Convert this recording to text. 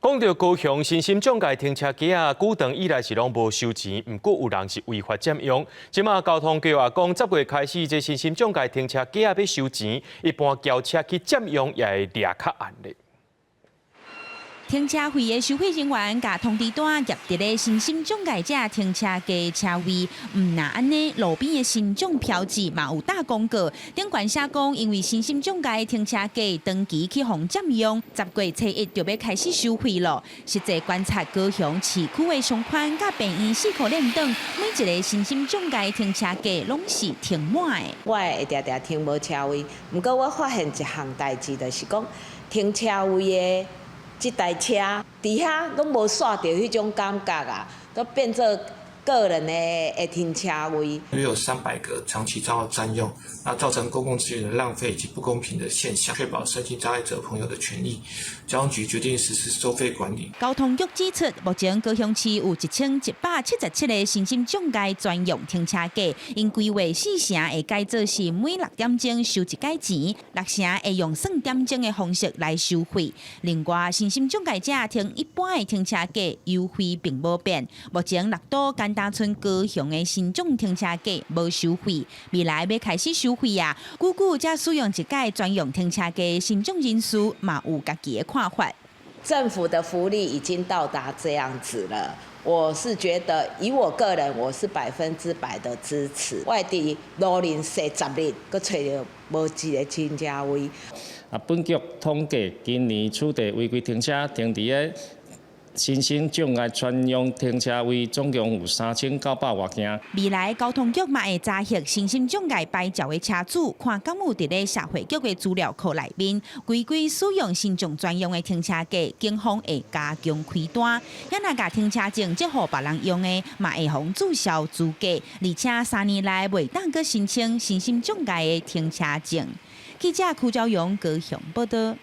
講到高雄身心障礙停車格仔，久長以來是攏無收錢，毋過有人是違法佔用。這馬交通局也講，十月開始，這身心障礙停車格仔欲收錢，一般轎車去佔用也會掠較按咧。停車費的收費人員共通知單貼佇咧身心障礙者停車格車位，毋但按呢，路邊的身障標誌嘛有打廣告。頂懸寫講，因為身心障礙停車格長期去予佔用，10月初一就欲開始收費咯。實際觀察高雄市區的商圈佮病院四箍連等，每一个身心障礙停車格攏是停滿的。我會定定停無車位，毋過我發現一項代誌，就是講停車位的這台車佇遐攏無煞著彼種感覺啊，都變做個人的停車位。約有300個長期遭到佔用，那造成公共資源的浪費以及不公平的現象，確保身心障礙者朋友的權益，交通局決定實施收費管理。交通局指出，目前高雄市有1177個身心障礙專用停車格，𪜶規劃四城會改做是每6點鐘收一擺錢，六城會用算點鐘的方式來收費。另外，身心障礙者停一般的停車格優惠並無變。目前六都簡單賰高雄的身障停車格無收費，未來欲開始收費啊！久久才使用一擺專用停車格，身障人士嘛有家己的看法。政府的福利已經到達這樣子了，我是覺得以我個人，我是100%的支持。我佇路面踅10日，閣揣著無一個停車位。啊，本局統計今年取締違規停車停佇咧身心障礙專用停車位總共有3900外件。未來交通局嘛會查核身心障礙牌照的車主，看敢有佇咧社會局的資料庫內面違規使用身障專用的停車格，警方會加強開單。遐若共停車證借予別人用的，嘛會予註銷資格，而且3年內袂當閣申請身心障礙的停車證。記者柯昭勇高雄報道。